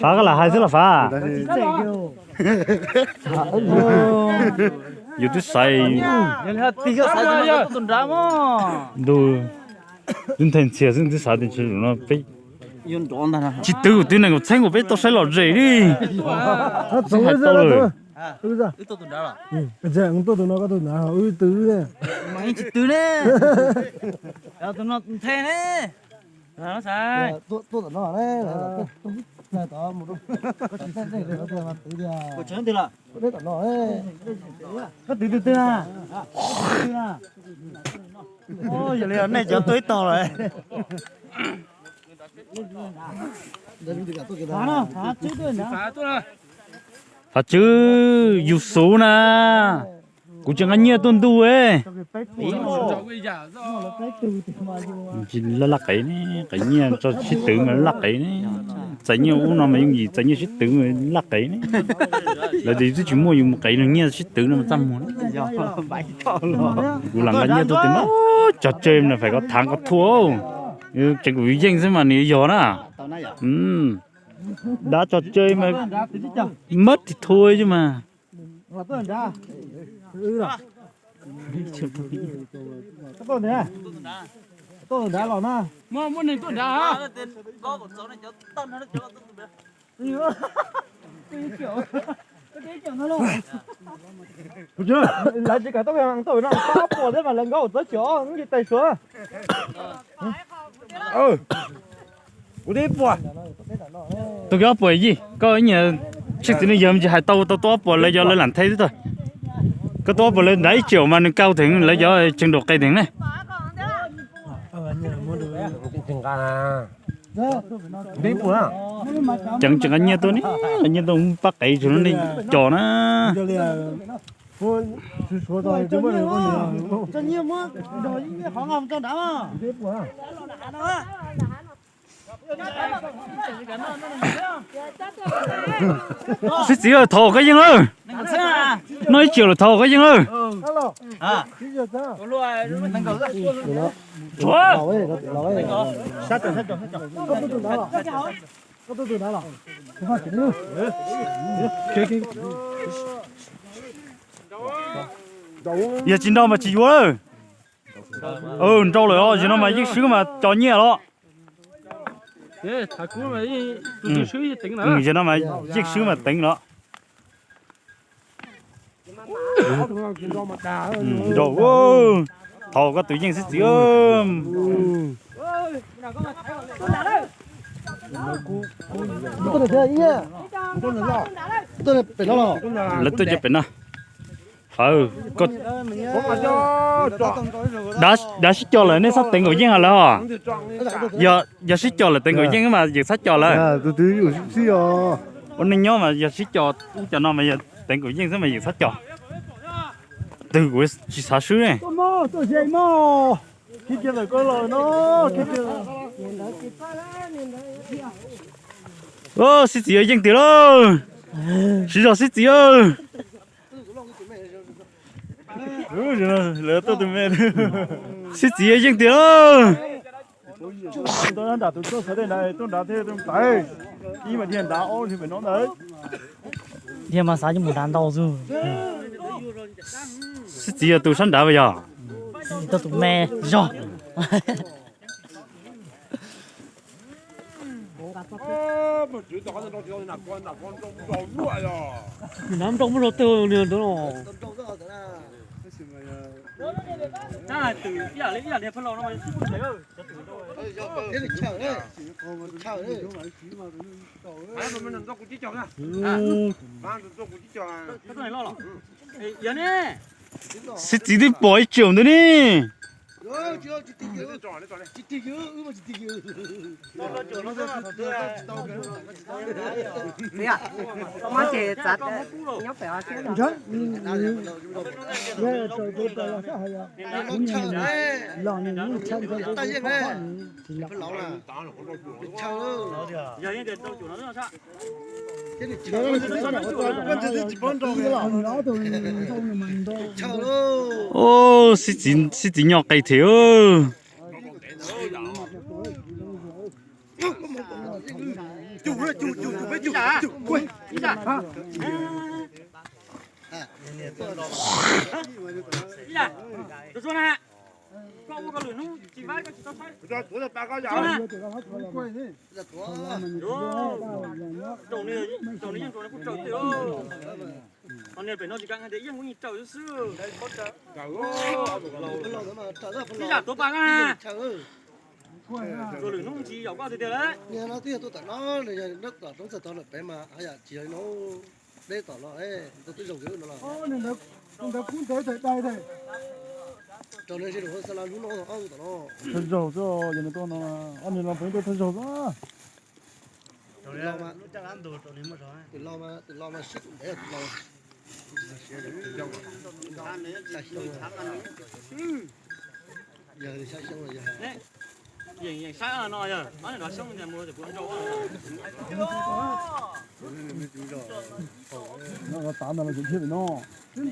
Fav, koj lam hais xwb los Fav? Yus twb xaiv. Ntuj, twb nthe ntxhias xwb twb xav tias no peb tsis twv kuv twv nees nkaum txheeb kuv peb tau saib lom zem li. Txhob hais tau lawm. Tuaj tus no, koj tus ntawd wb twv ne. Tus no nthe ne. Koj twv twg twg na? Yog li nej cov tuaj ib tog lawm. Fav Tswb, yus xub na, kuv tseem nqa nyiaj tuaj ntuj. Laj laj qev ne, qev nyiaj tso sib twv mas laj qev ne. Txais nyiaj ub no mas yooj yim, txais nyiaj sib twv mas laj qev ne. Lawv tias yus twb tsis muaj yus mus qev nyiaj sib twv no mas txaj muag. Kuv lam nqa nyiaj tuaj tes mas tso tseg na, fais koj thav koj thua. Tseem kuv yeej xwb mas nws yog na. Dab tso tseg mas mab tis thua xwb mas. Lawv tsis kam tuaj, tuaj no ob puas thiab mas lawv nkauj txob xyov tsis tais suav. Kuv twb ib puas. Tus koj ob puas yij, koj ib nyias tshwj txiv neej yawg tsis hais tau, tau tuaj ob puas lawv yog lawv lam theb xwb tag. Koj tuaj ob puas lawv nrad ib triệu mas nws kau theem lawv cov tseem nraum qe theem ne. Ceev tsis nqa nyiaj tuaj ne, nqa nyiaj tuaj pab qev tsis nej cov na. Sib txiv, thov koj yeej lawm. Noj ib triệu lawm, thov koj yeej lawm. Yog tsis nrau mas tsis yuav lawm. Nrau lawm os, yog no mas yeej swb mas cov nyiaj los. Yog no mas yeej swb mas teev los. Nrau, thov koj tus yeej xib txiv. Lawv tuaj cov pem no. Dav sib cos lawm nej txhob teev nkaus yeej lawm os. Yog sib cos lawm teev nkaus yeej mas yus txhob cos lawm. Ua neej nyob mas yog sib cos ub cov no mas yog teev nkaus yeej xwb mas yus txhob cos. Twg kuv tsis xav swb ne. Sib txiv yeej tiag lauj. Siv zog sib txiv. Sib txiv yeej tiag lauj. Dhia mas xav coj mus dav ntau xwb. Sib txiv yog tus sab nrad pas yog? Tus me zog. Nrov nroo muab rau tej ntawd no. Sib txiv twb pom ib triệu ntawd ne. Sib txiv, sib txiv nyob qis thiab. Ib yam, tus tsuag na, koj ua koj lwm hnub tsis vab koj tsis tau saib. Tsuag na, raum nws, raum nws yeej raum nws kuj raum twg. Ho niag pem no tsis kam tias yeej kuj yeej raum xwb. Ib yam tuav pas koj na. Tsuag lwm hnub tsis yaum koj tiag tiag lawm. Niag no twb yog tuaj tom no, nws yog nyob tom roob txog tod lawm pem mas haj yam tsis yog no deb tom no, ntawd twb zoo kawg no los. Ntawd kub ntev tawm dai. Raug nws sib raug xa la lub no ob tom no. Thawj zaug xwb, yog nws tuaj no, ob niag los pem tuaj thawj zaug xwb. Tus los mas, tus los mas siab ntev tus los. Yeej yeej saib no yog, ob niag no xyoob ntawd mus ua ua tav ntawd los tseem thiaj li no. Tav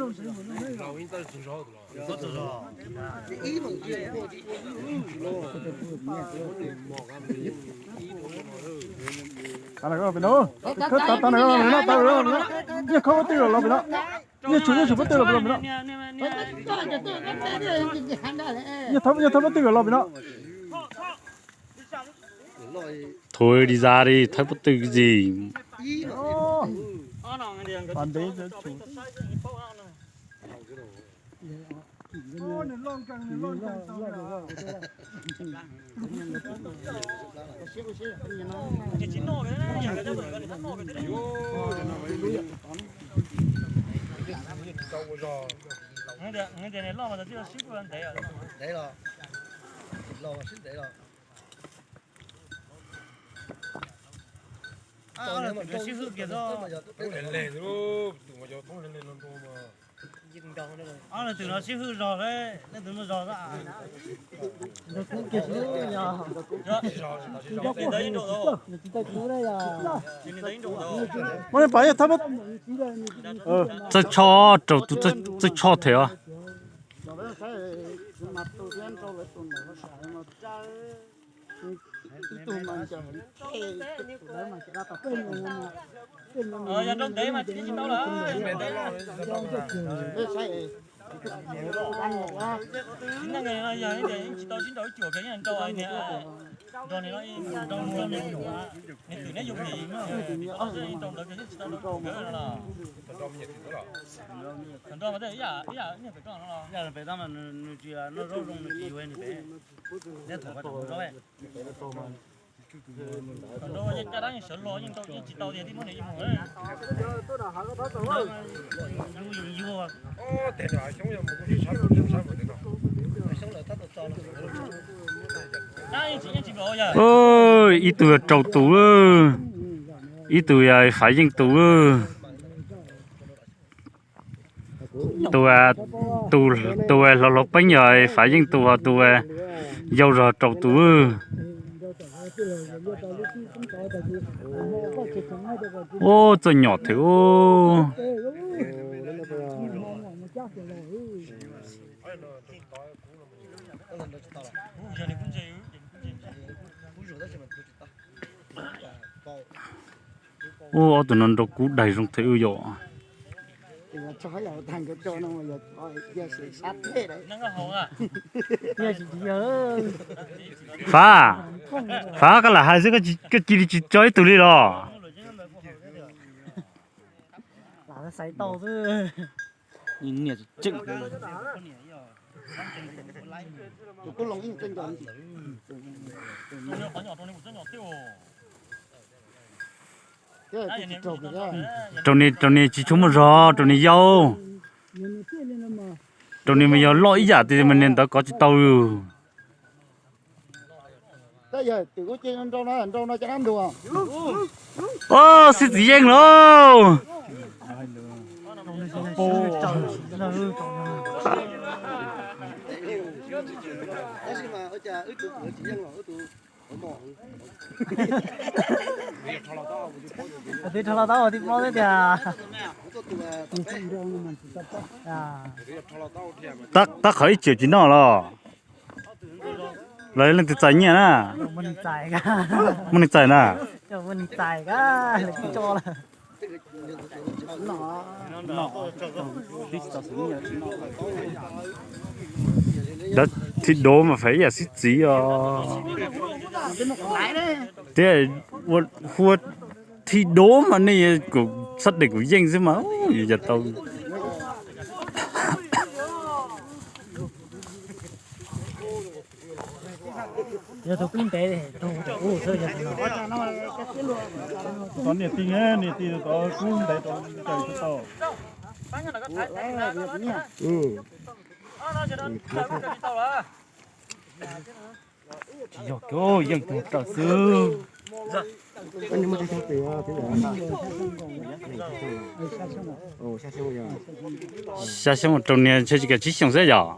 na, tav na, nyiaj khawb pab twg los pem no. Nyiaj tshum, nyiaj tshum pab twg los pem no. Nyiaj thawb, nyiaj thawb pab twg los pem no. Thaum li za li thawb pab twg zis. Ntev los, los sib ntev los. Sib hwj kiag xwb. Ob leeg twm no sib hwj zog, leej twg no zog. Muab pam, txawj choj rau tus, txawj choj them os. Yog nrau ntev mas tsis tau lawm. Yog tsis tau sib nrau ib cuam kiag yeej nrau, nrau nws, nrau nws, nws twm neb yug vim nrau ntawd yeej tsis tau nrau cuam kiag no los. Thaum nrau mas tej ib yam, ib yam niag pem koj no los. Nws tsis noj zaub zoo nws tsis yuav nws pem. Neb thaum zaub. Thaum nrau yeej caj dab yeej sawv los yeej nrau yeej tsis tau tias tib muab nws yeej mus. Ib tug yog rau tus, ib tug yog Fav Yeej tus. Tus, tus hluas hluas peeb yog Fav Yeej tus, tus yau zog rau tus. Ub, txawj nyom them ub. Ub, ob tug no nrau kub daig zoo them wb yom. Fav, Fav, koj lam hais xwb, koj cia li tsis tso ib tug li los. Rau ni, rau ni tsis tshua muaj zog, rau ni yau. Rau ni mas yog loj ib yam tias mas niag ntawd kov tsis tau. Ob, xib txiv yeej lauj. Twb rho los tau tib plaub thiab tiag. Tab qhov ib txwm tsis noj los. Lawv leej twg txais nyiaj na? Muaj neeg txais na? Dab thib dob mas fais ib yam sib txiv os. Thiab ua hu ua thib dob mas nej kom sab dej kuv yeej xwb mas yuav yog tau. Yog tus kub ntev, tus ub xwb yog tus no. Tov niam tij, niam tij tov kub ntev rau caws tsis tau. Tsis yog kiag, yeej tus raws xwb. Xya xyoo rau niag ntshe tsis kav tsib xyoos xwb yom.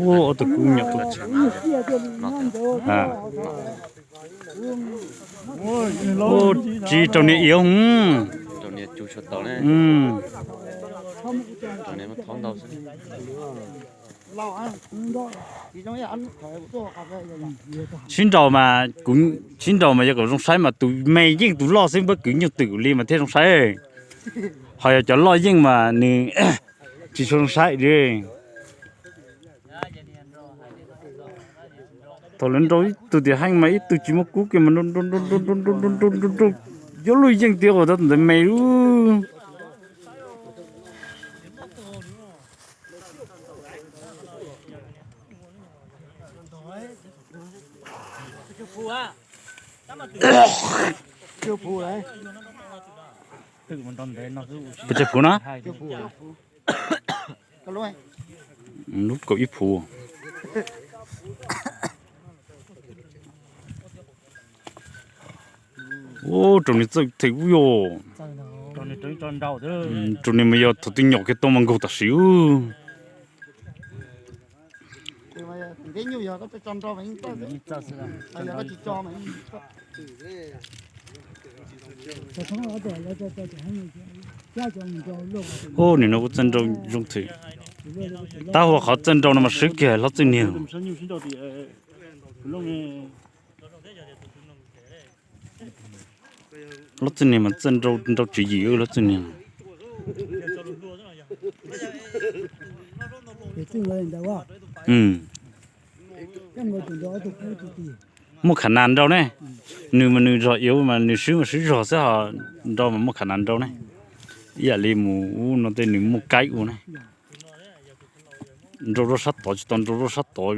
Ua ob tug kub nyuam tus. Ua tsis rau niag iav hov. Sib nraus mas kuv, sib nraus mas yog kom zoo saib mas tus me yeej tus loj xwb, npawb kwv nyuj twm li mas thiaj zoo saib. Ho yog cov loj yeej mas nws tsis tshua zoo saib li. Thaum lawv nrau ib tug tias heej mas ib tug tsis muaj kub kiag mas nrau nrau nrau nrau nrau nrau nrau nrau nrau nrau, yuav luj yeej tiag ua tab tom ntawd me lub. Pes tsawg puv na? Lub kaum ib puv. Ua rau nws txawj them ub yog. Rau nws mas yog thaum twg nyom kiag tau mas nkaug tam sim. Ub, nim no kuv txawj nrau zoo them. Tab hu ua qhov txawj nrau no mas swb kiag hlob txwj niag. Hlob txwj niag mas txawj nrau, nrau tswv yim hlob txwj niag. Muaj kham nas nrau ne. Nws mas nws zog iav mas nws swb mas swb zog xwb ho nrau mas muaj kham nas nrau ne. Ib yam li mus ub no tej nws muaj kaib ua ne. Nrau rau sab tod tsis tau nrau rau sab tod.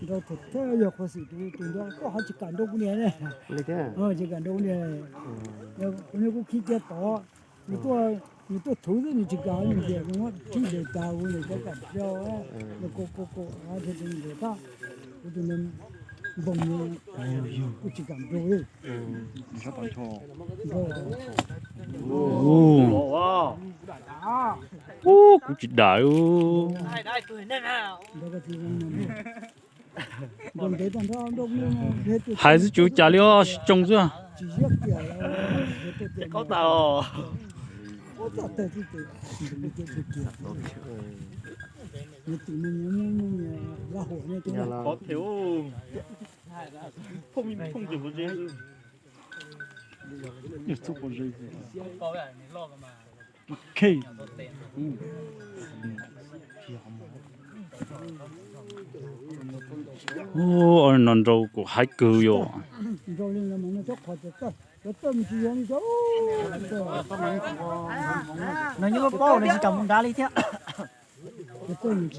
Nrau thaum thawj yog qhov xwm tus tus nrau koj ho tsis kam nrau kuv niag ne. Tsis kam nrau kuv niag. Kuv niag kuv khi cia tod, nws tuaj thuv xwb nws tsis kam, nws tias kuv muab rhib daws tas kuv niag cov kam rau, nws kua kua kua thiaj li tab, kuv tus niag npoo kuj tsis kam nrau li. Ub, kuv tsis dam. Hais xwb tsis ua cas li os, sib tsoo xwb. Ub, no nrau kuv haib kawg yom. No nyob paub nws tsis kam mus nrad li thiab. Thaum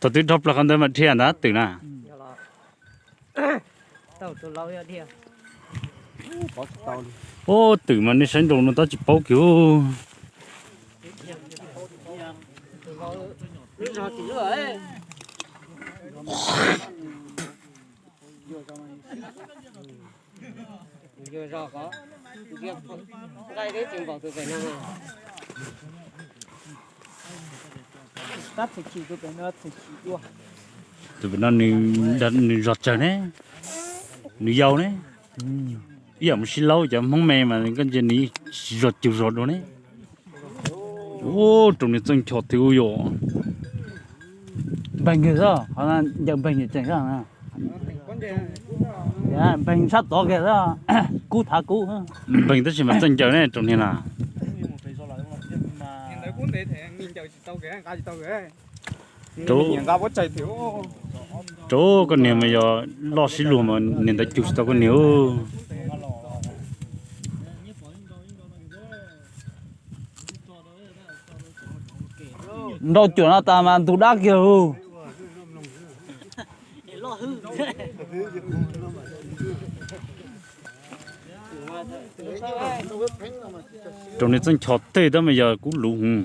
twb dhau plaws qhov ntawd mas dhia ntag twm na. Ub, twm mas nej saib nrau no tab tsis paub kiag. Tus pem no nws zog tsawg ne, nws yau ne. Ib yam mus sib laub cov Hmoob me mas koj ntsia nws tsis zog cug zog dua ne. Ua rau nws txeej ncho twg ua yom. Npeeg kiag xwb, qhov no ncaws npeeg tseem xwb. Npeeg sab tod kiag xwb, kub thav kub. Npeeg tab sis mas txeej ncaws ne rau niag na. Rau koj niag mas yog loj sib luag mas niag ntawd cug tsis tau koj niag. Nrau cuam no tas mas ntug dab kiag hu. Rau nws txeej ncho tej tab mas yog kub luv hwv.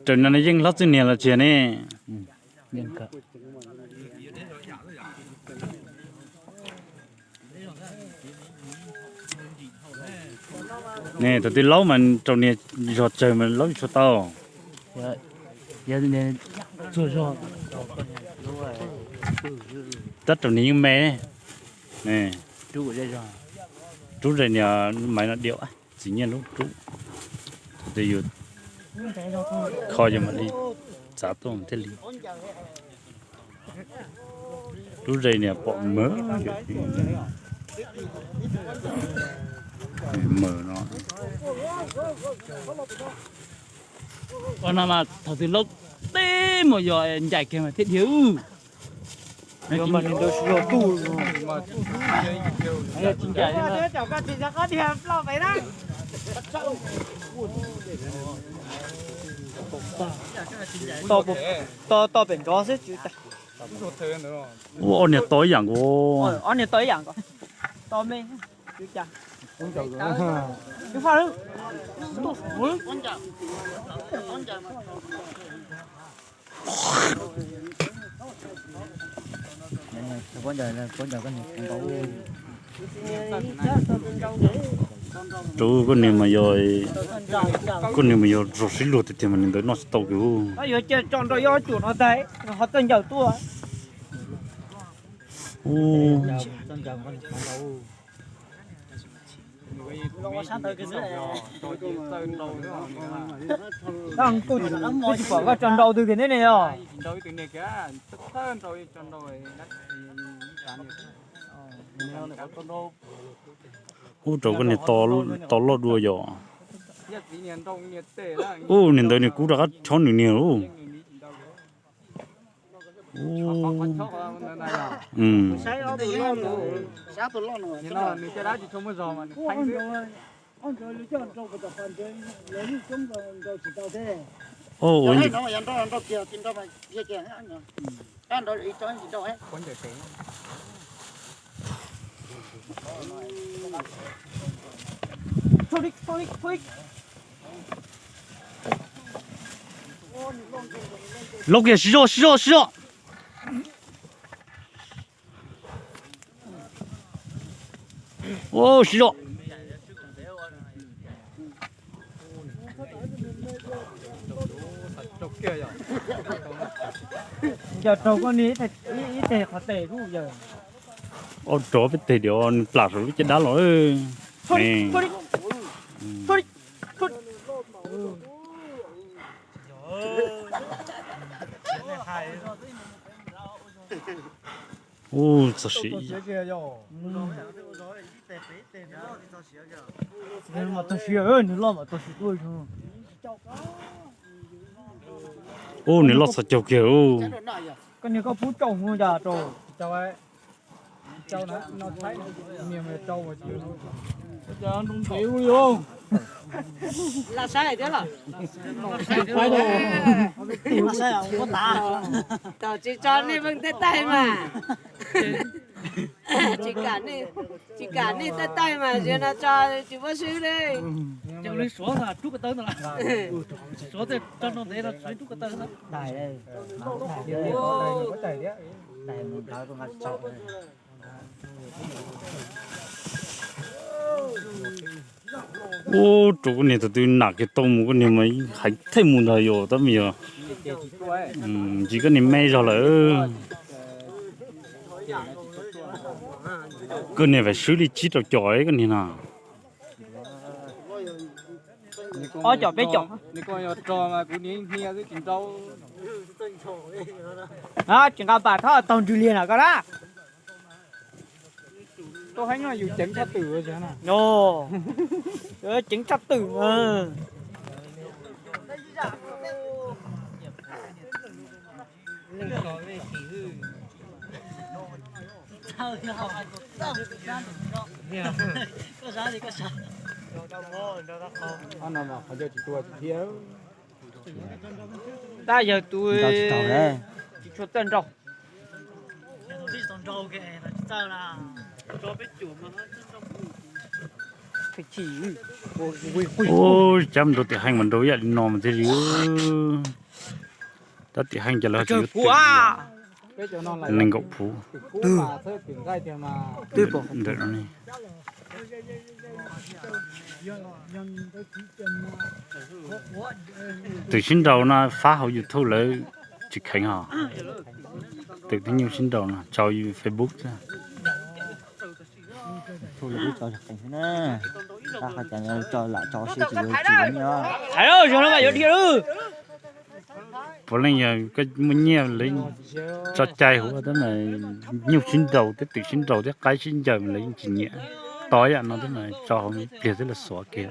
Raws no yeej hlob txwj niag los tsis yog ne? Ne thaum twg laub mas rau niag zog tsawg mas laub tsis tshua tau. Tab rau niag yeej me. Rub ze niag maiv no diam, txiv nyiaj lub rub. Thaum twg yus kho yus mam li txav tuaj thiaj li. Rub ze niag pom mawg. Mawg no. Ua no mas thaum twg laub teb mus yog ncaim kiag mas thiaj dhia. To pem nrov xwb. Ua ob niag to ib yam nkaus. Ob niag to ib yam nkaus. To me. Rau koj niag mas yog, koj niag mas yog zog sib luag tiag tiag mas nws ntawd noj tsis tau kiag. Yuav cia tso nrau yob cuam no tas ho txawj ncaws tuaj. Twb tsis pom koj tso nrau twg kiag ne ne yog. Ub, rau koj niag to loj dua yom. Ub, niag ntawd nws kub rov qab chob nws niag lauj. Laub kiag, siv zog, siv zog, siv zog. Ub, siv zog. Ncaws raug koj niag ib teg qhov tes kuj yawg. Ob rov peb teg diam nws plam saum lub caj dab los. Ub, txog siav. Nws loj mas tag siav tuaj. Ub, nws loj txhos caug kiag. Koj niag koj pub tsau mus cas rau. Lam saib thiab los. Tom tsis tso nej veej tej taig mas. Tsis kam nej, tsis kam nej taij taij mas ziag no tso tsis muaj swb li. Ces ua li suav rub ko taw ntawd las, suav tej tso no ntev no rub ko taw. Ub, rau koj niag tus twg nam kiag tau mus koj niag mas hais thej mus ntag yom tab mas yog. Ntsis koj niag me zog lawm. Koj niag vam swb li tsib rau com koj niag no. Ob com peb com. Tsis nqa pas thob taug nrwg liag na koj na. Tuaj heev no yus ceev tshaj twm. Ceev tshaj twm. Tab yawg tus tsis tshua txawj nraug. Ub, cab mus rau tim heej mas nrau ib yam li no mas thiaj li. Tab tim heej cas lawv ho tsis yuav twm li. Nees nkaum phuv. Ntawm no ne. Twm sib nraus no fab hauv YouTube lawv tsis kheev hos. Twm thiab nyuj sib nraus no tso Facebook xwb. Puav leej yog koj muaj nyiaj lawv tso cai hauv tab mas nyuj sib nraus thiab twm sib nraus thiab qaib sib ncaws mas lawv yeej tsis nyiam. Tos yam no thiab mas tso hauv pliag thiab lawv xuav kiag.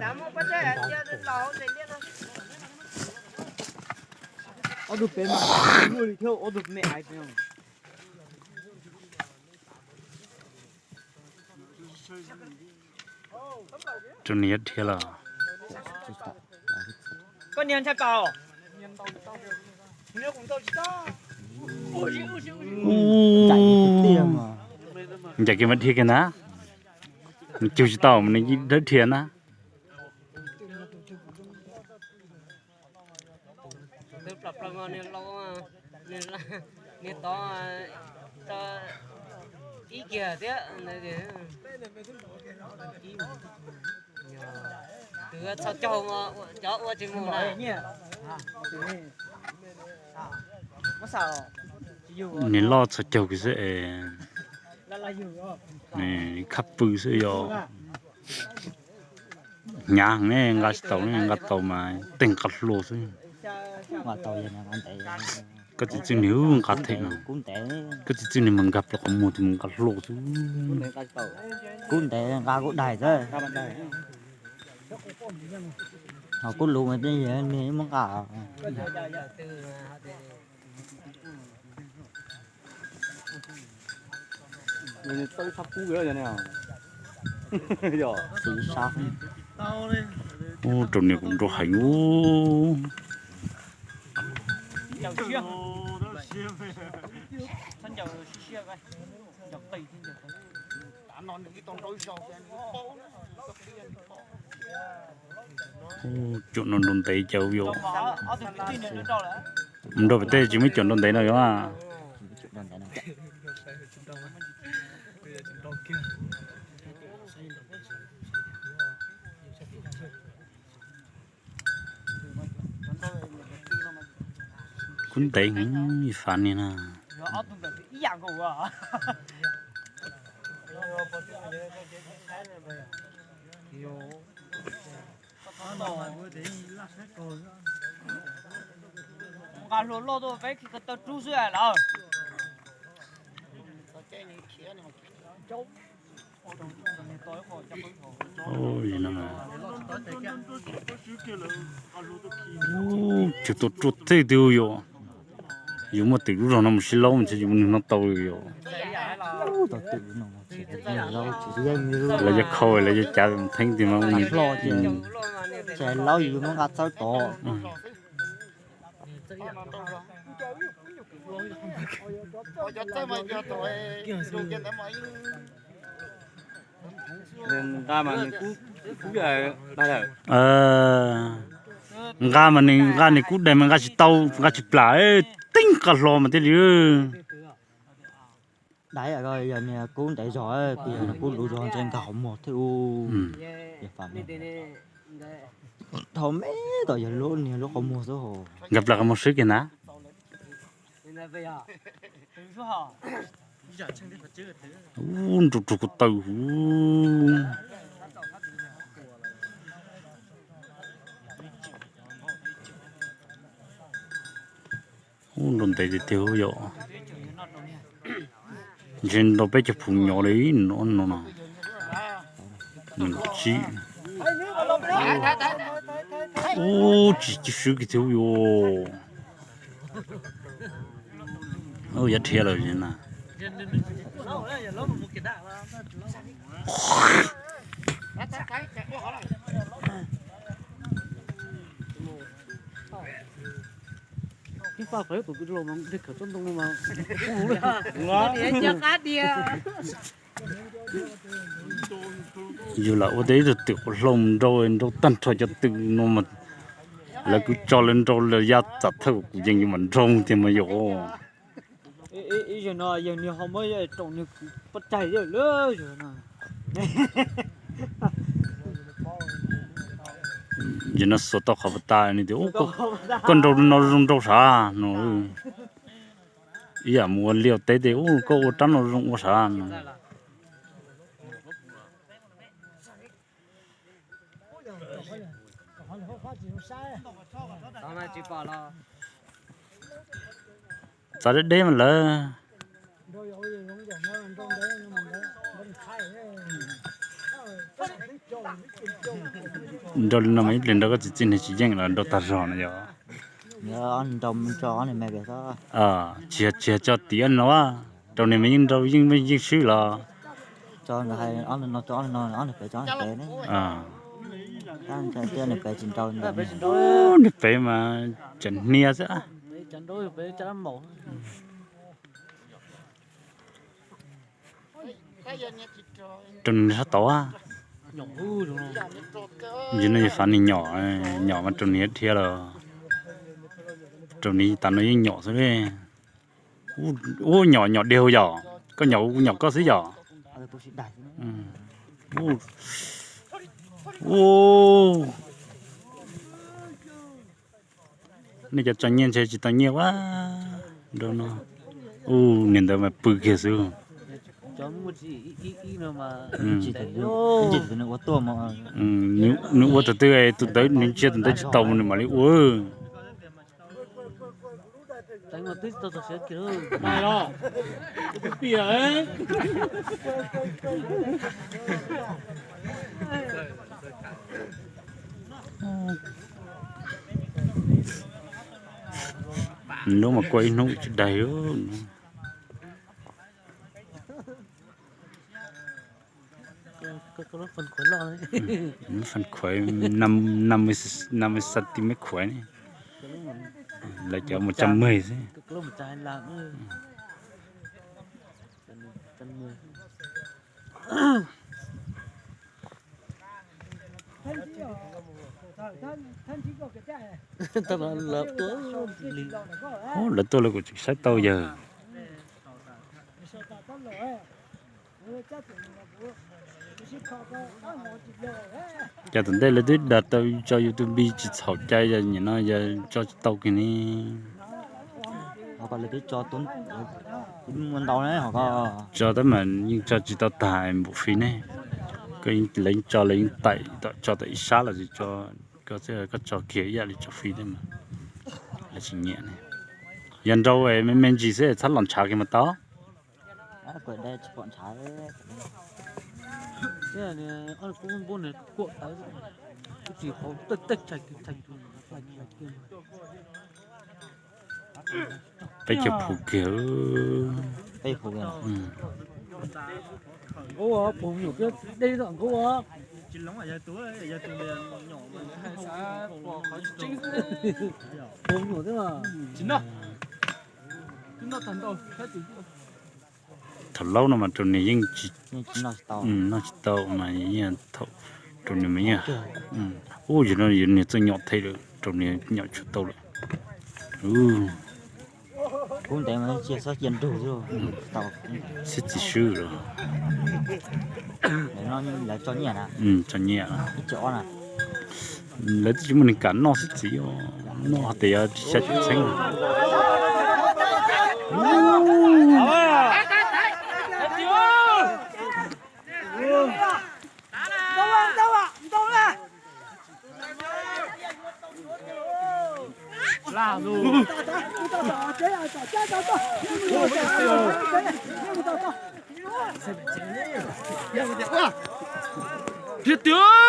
Rau niag yuav dhia los. Ncaim kiag mas dhia kiag ntag. Nws cug tsis tau mas nws dawb dhia ntag. Niag tod ib kiag thiab. Tus txhos caug cov ua tsis mus na. Niag loj txhos caug kiag xwb es. Khab pw xwb yog. Hnyav heev ne, nqa tsis tau ne, nqa tau mas tej nqa hluas xwb. Koj txiv txwj niag nqa them no, koj txiv txwj niag mas nkag plaws qhov muag tus mus nqa hluas xwb. Kub ntev nqa kuv daig xwb. Ho kub lus mas tej niag muab nqa. Ub, rau niag kuv nrau heev ub. Ub, cuam no nrau ntev cas yom. Mus nrau pem tej tsis muaj cuam nrau ntev no yom. Kub ntev heev, fav niag na. Nqa hlua loj tuaj peb khi ko taw rub xwb lawm. Ub, tsis tau ruaj tej twg yom. Yus muaj twm lub zog no mus sib laub mas ntshe yus muaj nws no tau li yom. Lawv yog khau lawv yog cav theeb tiag mas ua nws. Ces laub yus muab nqa txawb tod. Nqa mas nws nqa nws kub daim mas nqa tsis tau, nqa tsis plam, teeb nqa hlo mas thiaj li. Dais yog niag kub ntev zog, kub luv zog ntshe nkag qhov muag thiab. Dhau me tom yog lub niag lub qhov muag xwb. Nkag plam qhov muag swb kiag na. Ub, nrau rau ko taw huv. Ub, nrau ntev tiag tiag yom. Ntshe nrau peb cov phuv nyuam li no no. Ub, tsis swb kiag thiab yom. Ub, yuav dhia lawm na. Yus lam ua tau ib tug twm quas hlau mus nrau, nrau tag nrho cov twm no mas lawv kuj tso lawv nrau lawm, ya txam thawj kuv yeej yuav mam nrau tiag mas yom. Ib zaug no yawg niag ho muab rooj niag pob tsaig lawm. Yawg no xuas tau qhov pas tas nws tias, koj nrau no zoo nrau sav no. Ib yam mus ua liaj ua teb tias, ub, koj ua rab no zoo ua sav no. Txav deb deb mas lawm. Nrau li no mas ib pliag nrau koj txiv txij nws tsis yeej los nrau tag zog no yom. Tsis yog tso tim no, rau niag mas yeej nrau yeej yeej swb los. Niag pem mas tseem hnia xwb. Rau nws sab tod. Yog no yog fav nws nyom, nyom mas rau nws dhia los. Rau nws tas no yeej nyom xwb li. Ub, nyom nyom diag yom. Koj nyom kuv nyom koj xwb yom. Nej cov tso nyiaj ntshe tsis tau nyiaj ua. Nrau no, ub, niag ntawd mas pw kiag xwb. Nws ua thaum twg tus ntawd nws ntsia tus ntawd tsis tau nws mam li ua. Lub mas kua ib hnub tsis daig. Fas khuav, năm mươi xăng ti mét khuav ne, lawv cov một trăm mười xwb. Ub, lawv tuaj lawv kuj tsis saib tau yawg. Cas tom ntej lawv twb dag tau tso YouTube tsis txhaum cai, yog nim no yog tso tsis tau kiag ne. Tso tab mas yeej tso tsis tau tag npaum fi ne. Koj, lawv yeej tso, lawv yeej taim tom tso tau ib sab los tsis tso, koj txhij koj tso kiag ib yam li tso fi thiab mas lawv tsis nyiam ne. Yog nrau me me ntsis xwb txhob los ntshav kiag mas tau. Peb caug phu kiag. Tsis loo, yog tus, yog tus nyom, tsis noj, tsis noj tag ntau. Thaum laub no mas rau niag yeej tsis, noj tsis tau mas yeej thaum rau niag mas yeej, ub, yog no yog niag txawj nyom thiab lawm, rau niag nyom tsis tau lawm. Kub ntev mas cia xob cia nrug xwb, tsis tau. Xib txiv swb los, lawv tso nyiaj na, tso nyiaj, ib tsi ob na. Lawv twb tsis muaj neeg kam noj xib txiv, noj hais tias yog tsis xya caum txheeb. Tiag tiag.